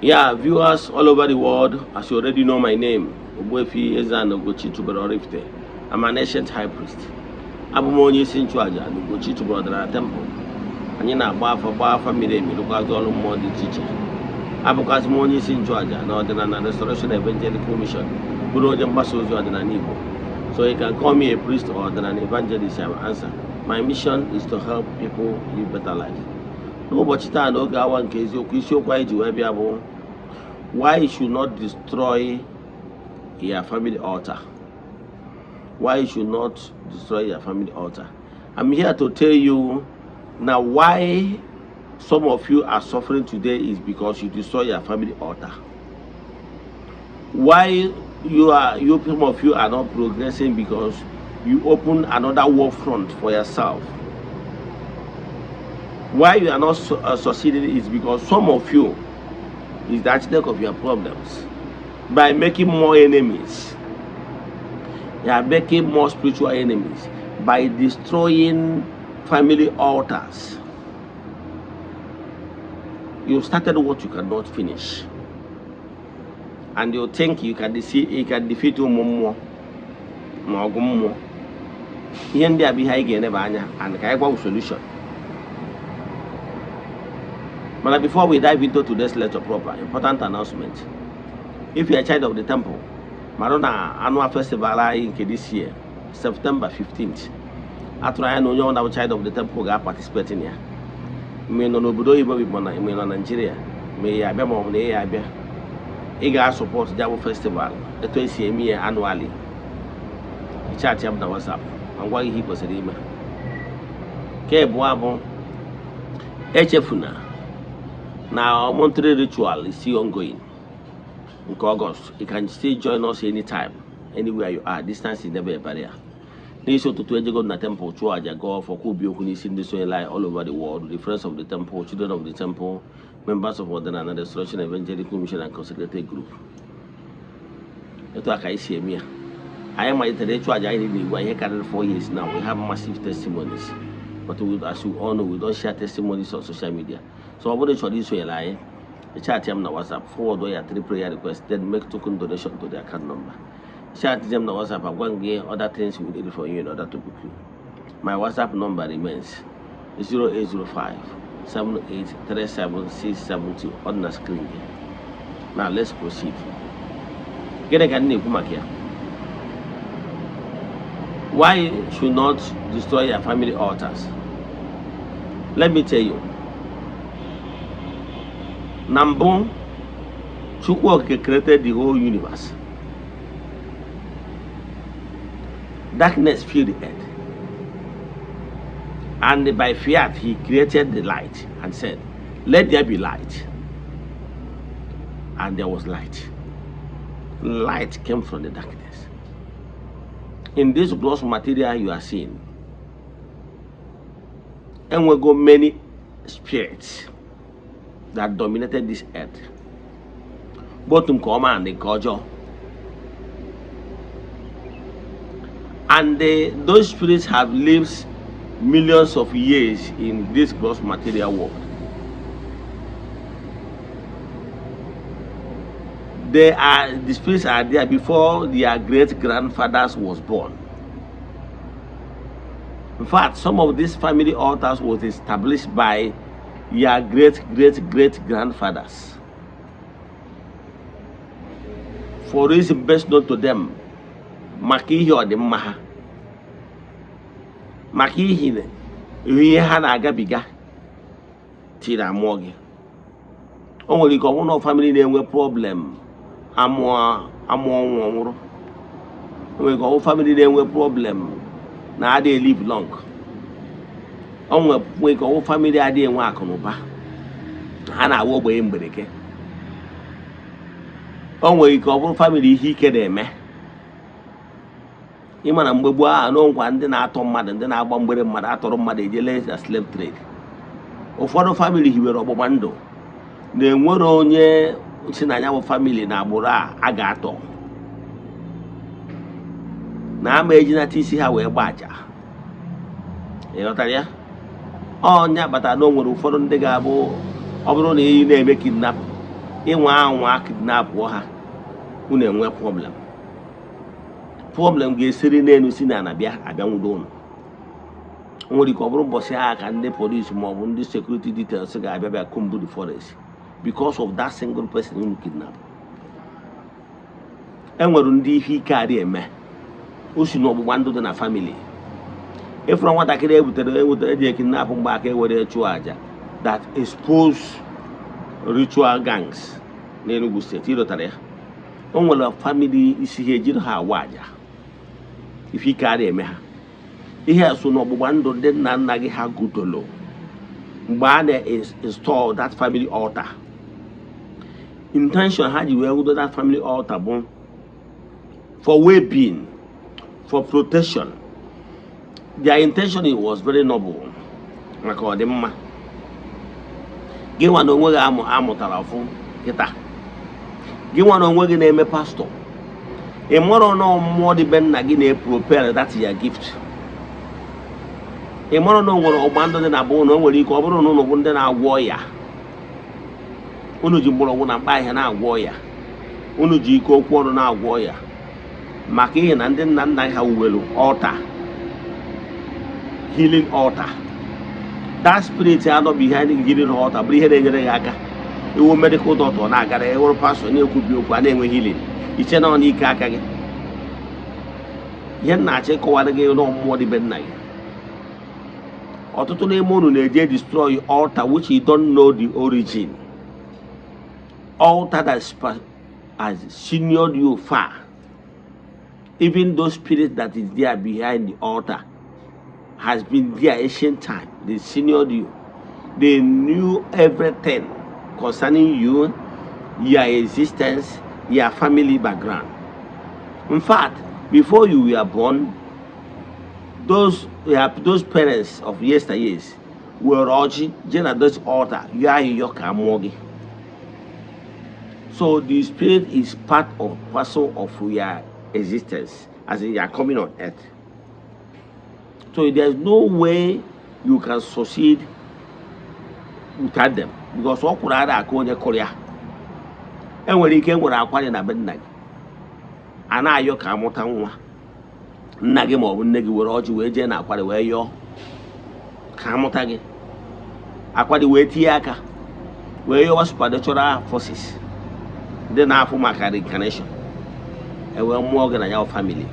Yeah, viewers all over the world, as you already know my name, Ogbuefi Eze-Ana Ugochi tubelu Oraifite. I'm an ancient high priest. Abụ m onye isi nchụaja na Ugochi tubelu ọdịnala temple. Anyị na-agba afa, gbaa afa miri emi, rụkwazị ọrụ mmụọ dị iche iche. Abụkwazị m onye isi nchụaja na Ọdịnala Restoration Evangelical Mission, bụrụ onye mgbasa ozi ọdịnala Igbo. So you can call me a priest or ọdịnala evangelist, I will answer. My mission is to help people live better life. N'ụbọchị taa, n'oge awa nke eziokwu, isiokwu anyị ji wee bịa bụ why you should not destroy your family altar. Why you should not destroy your family altar. I'm here to tell you now why some of you are suffering today is because you destroy your family altar. Why you are you some of you are not progressing because you open another war front for yourself. Why you are not succeeding is because some of you is the architect of your problems by making more enemies. You are making more spiritual enemies by destroying family altars. You started what you cannot finish. And you think you can defeat, you can defeat ụmụ mmụọ ma ọgụ mmụọ. Ihe ndị a bụ ihe anyị ga-eneba anya and ka anyị gwa solution. Mana before we dive into today's lecture proper, important announcement. If you are a child of the temple, mara na annual festival anyị nke this year, September 15th, atụrụ anya na onye ọbụla bụ child of the temple ga-participate in ya. Mgbe ị nọ n'obodo oyibo bụ na mgbe ị nọ Nigeria, ma ị ya abịa ma ọ bụ na ị ya abịa, ị ga-asupport ya bụ festival etu esi eme ya annually. Chat ya m na WhatsApp ma ngwa gị ihe ị kwesịrị ime. Nke abụọ bụ echefuna na monthly ritual is still ongoing nke August. You can still join us anytime, anywhere you are. Distance is never a barrier. N'isi ụtụtụ, ejego na temple chụọ aja, gọọ ọfọ, kwubi okwu n'isi ndị sonyere anyị all over the world, the friends of the temple, children of the temple, members of Ọdịnala Restoration Evangelical Mission and Consecrated Group. Etu a ka anyị si eme ya. Anyị malitere ịchụ aja anyị n'igwe ihe karịrị 4 years now. We have massive testimonies, but we, as you all know, we don't share testimonies on social media. So ọ bụrụ ị chọrọ isonyere anyị, chat m na WhatsApp, forward ya three prayer requests, then make token donation to the account number. Chat m na WhatsApp, agwa m gị other things we need for you in order to book you. My WhatsApp number remains 0805 7837672 on the screen gị. Now let's proceed. Gịnị ka m na-ekwu maka ya? Why should not destroy your family altars? Let me tell you. Na mbụ, Chukwu Okike created the whole universe. Darkness filled the earth, and by fiat he created the light and said, "Let there be light," and there was light. Light came from the darkness. In this gross material you are seeing, enwego many spirits that dominated this earth, both nke ọma and nke ọjọọ, and those spirits have lived millions of years in this gross material world. They are the spirits are there before their great grandfathers was born. In fact, some of these family altars was established by your great great great grandfathers for reason best known to them, maka ihe ọdịmma ha, maka ihi na ihe ha na-agabiga tiri amụọ gị. O nwere ike ọ bụrụ na family na-enwe problem, amụọ amụọ nwa ọnwụrụ. O nwere ike ọ bụ family na-enwe problem na adịghị live long. O nwere ike ọ bụ family adịghị enwe akụ na ụba, ha na-awa ogbenye mgbereke. O nwere ike ọ bụrụ family ihe ike na-eme. Ịma na mgbe gboo ahụ n'nkwa ndị na-atọ mmadụ, ndị na-agba mgbere mmadụ, atọrọ mmadụ ejele na slave trade. Ụfọdụ family hiwere ọgbụgba ndụ na-enwere onye si na ya bụ family na agbụrụ a a ga-atọ na ama ejinata isi ha wee gba aja. Ịghọtara ya? Ọnya kpatara na o nwere ụfọdụ ndị ga-abụ ọ bụrụ na ị na-eme kidnap, Ịnwa anwa kidnap ha, unu enwe problem. Problem ga-esiri n'elu si n'ala bịa abịa nwudo unu. O nwere ike ọ bụrụ ụbọchị ahụ ka ndị police maọbụ ndị security details ga-abịa bịa comb the forest because of that single person unu kidnap. E nwere ndị ihe ike adị eme, o si n'ọgbụgba ndụ dị na family. Ịfụrụ nwatakịrị ebutere ewutere eji ekidnap mgbe aka ewere chụọ aja that expose ritual gangs n'Enugu Steeti, ịdọtara ya. O nwere family isi ha ejiri ha awa aja, ife ike adị eme ha. Ihe a so n'ọgbụgba ndụ ndị nna nna gị ha gudolo mgbe a na-install that family altar. Intention ha ji wee wudo that family altar bụ for well-being, for protection. Their intention was very noble, maka ọdịmma gị nwa na onwe gị. Amụtara ọfụ kịta, gị nwa na onwe gị na-eme pastọ, ị marọ na mmụọ dị be nna gị na-epropel that your gift. Ị marọ na o nwere ọgba ndụ dị na bụ na o nwere ike ọ bụrụ na ụnụ bụ ndị na-agwọ ọya, unu ji mgbọrọgwụ na mkpa ahịhịa na-agwọ ọya, unu ji ike okwu ọnụ na-agwọ ọya, maka ihe na ndị nna nna ha wuwelu altar, healing altar. That spirit anọ behind healing altar bụrụ ihe na-enyere gị aka. Iwu medical doctor na-agara, ewuru pastọ na-ekwubi okwu, a na-enwe healing, iche na ọ n'ike aka gị. Ihe m na-achọ ịkọwara gị na mmụọ dị be nna gị. Ọtụtụ n'ime unu na-eje destroy altar which you don't know the origin, altar that has seniored you far. Even those spirit that is there behind the altar has been there ancient time. They seniored you, they knew everything concerning you, your existence, your family background. In fact, before you were born, those parents of yesteryears were ọjị jee na those altar yọọ ayịyọ ka amụọ gị. So the spirit is part of parcel of your existence, as in you are coming on earth. So there's no way you can succeed without them, because ọ kwụrụ ara aka onye kụrụ ya. Enwere ike enwere akwa dị na be nna gị, a na-ayọ ka amụta nwa. Nna gị ma ọ bụ nne gị were ọjị wee jee na akwarị wee yọọ ka amụta gị. Akwarị wee tinye aka wee yọwa supernatural forces ndị na-afụ maka reincarnation, e wee mụọ gị na ya family.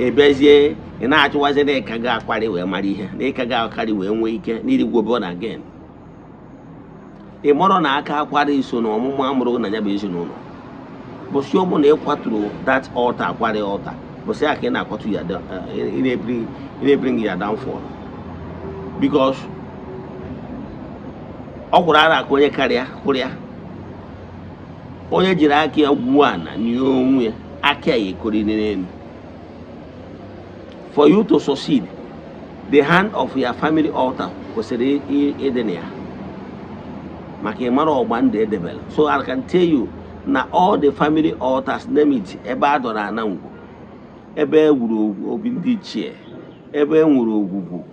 Ebezie ị na-achụwazi na ịka gị akwarị wee mara ihe na ịka gị akarị wee nwee ike n'irigwo born again. Ị marọ na aka akwarị so na ọmụmụ amụrụ gị na ya bụ ezinụlọ. Bụsị ọ bụ na ị kwaturu that altar, akwarị altar, bụsị ya ka ị na-akwatu ya, ị na-ebring ya downfall, because ọ gwụrụ ara aka onye karịa kwụrụ ya. Onye jiri aka ya gwuo ana nye onwe ya, aka ya ekori n'elu. For you to succeed, the hand of your family altar kwesịrị ịdị na ya, maka ịmara ọgba ndụ edebere. So I can tell you na all the family altars, name it, ebe a dọrọ ana ngwu, ebe e wuru obi ndị ichie, ebe e nwere ogwugwu,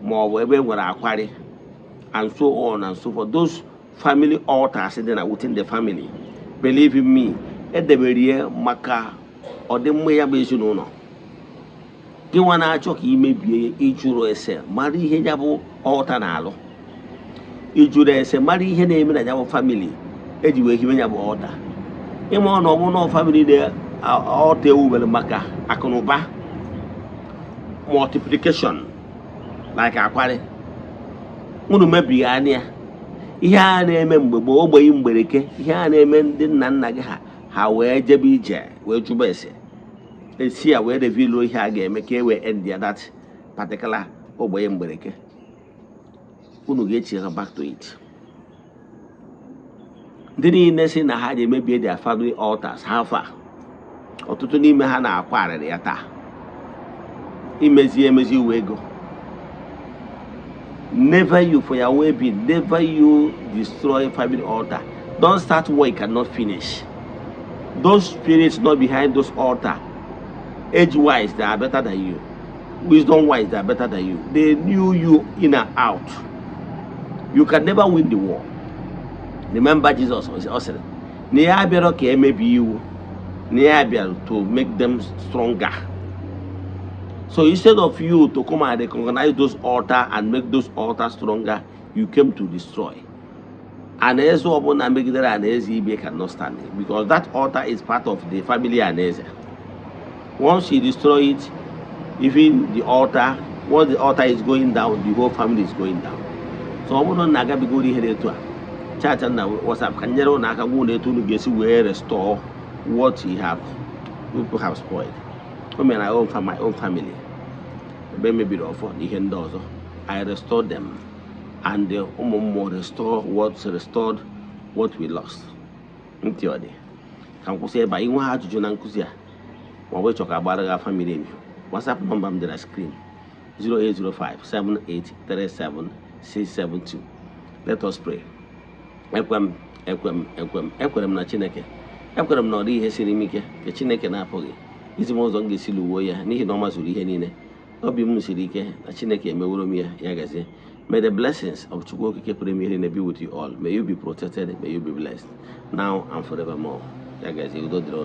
ma ọ bụ ebe e nwere akwarị and so on and so forth, those family altars dị na within the family, believe in me, edebere ya maka ọdịmma ya bụ ezinụlọ. Gị nwa na-achọ ka imebie ya, ịjụrụ ese mara ihe ya bụ altar na-alụ, ịjụrụ ese mara ihe na-eme na ya bụ family eji wee hiwe ya bụ altar. Ịma ọ na ọ bụ na family na altar ewubere maka akụnụba, multiplication, like akwarị, unu mebighi anya ya. Ihe a na-eme mgbe gboo, ogbenye mgbereke, ihe a na-eme ndị nna nna gị ha, ha wee jebe ije wee jụba ese esi ya wee reveal ihe a ga-eme ka e wee end ya that particular ogbenye mgbereke. Unu ga-echigha back to it. Ndị niile si na ha ga-emebie their family altars, ha fa ọtụtụ n'ime ha na-akwa arịrị ya taa. Imezi emezi uwe ego. Never you, for your well-being, never you destroy family altar. Don't start what you cannot finish. Those spirits not behind those altar, age wise they are better than you, wisdom wise they are better than you. They knew you in and out. You can never win the war. Remember, Jesus ọ sịrị na ya abịarọ ka emebi iwu, na ya bịara to make them stronger. So instead of you to come and recognize those altar and make those altars stronger, you came to destroy. Anaeze ọbụla megidere anaeze ibe cannot stand it, because that altar is part of the family anaeze. Once you destroy it, even the altar, once the altar is going down, the whole family is going down. So ọ bụrụ na agabigoro ihe dị etu a, chat na WhatsApp ka nyere ụnụ aka gwa unu etu unu ga-esi wee restore what you have people have spoiled. O mere my own family, ebe emebiri ọfọ na ihe ndị ọzọ, I restore them and the ụmụ mmụọ restore what restored what we lost. Ntị ọ dị ka m kwụsị ebe a. Inwe ha ajụjụ na nkụzi a, ma ọ bụ ịchọ ka agbara gị afa miri emi, WhatsApp nọmba m dị na screen: 08057837672. Let us pray. Ekwe m, ekwe m, ekwe m, ekwere m na Chineke. Ekwere m na ọ dị ihe siri m ike nke Chineke na-apụghị izi m ụzọ m ga-esi lụwuo ya, n'ihi na ọ mazuru ihe niile. Obi m siri ike na Chineke emeworo m ya. Ya gazie. May the blessings of Chukwu Okike pụrụ ime ihe niile be with you all. May you be protected, may you be blessed now and forevermore. Ya gazie, udo dịrị unu.